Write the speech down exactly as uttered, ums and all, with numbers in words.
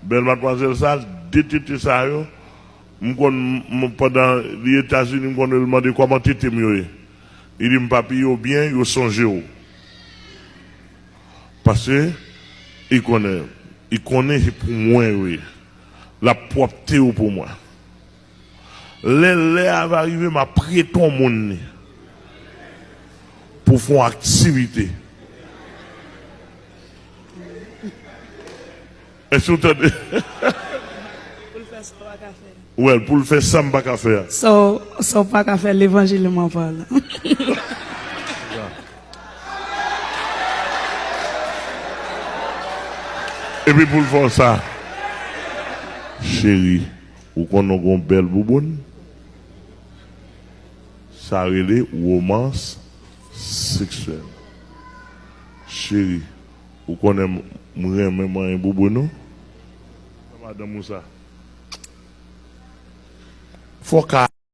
Bèl madmwazèl sa, de tete sa yo, m konn, m, pandan li Etazini, m konn wè l mande kòman tete m yo ye. Li di m, "Papi, yo byen, yo sonje w." Paske li konnen, li konnen se pou mwen yo ye. L ap pwòpte yo pou mwen. Lè lè a va rive, m ap prete yon moun li pou fè yon aktivite. Èske w tande? Pou l fè sa w pa ka fè. Well, pou l fè sa m pa ka fè a. Sa w, sa w pa ka fè, levanjil m ap pale. Epi pou l fè w sa, cheri, ou konn ou gon bèl bouboun? Sa rele womans seksyèl. Cheri, ou konnen m, m renmen manyen bouboun ou? Madanm ou sa. Fò ka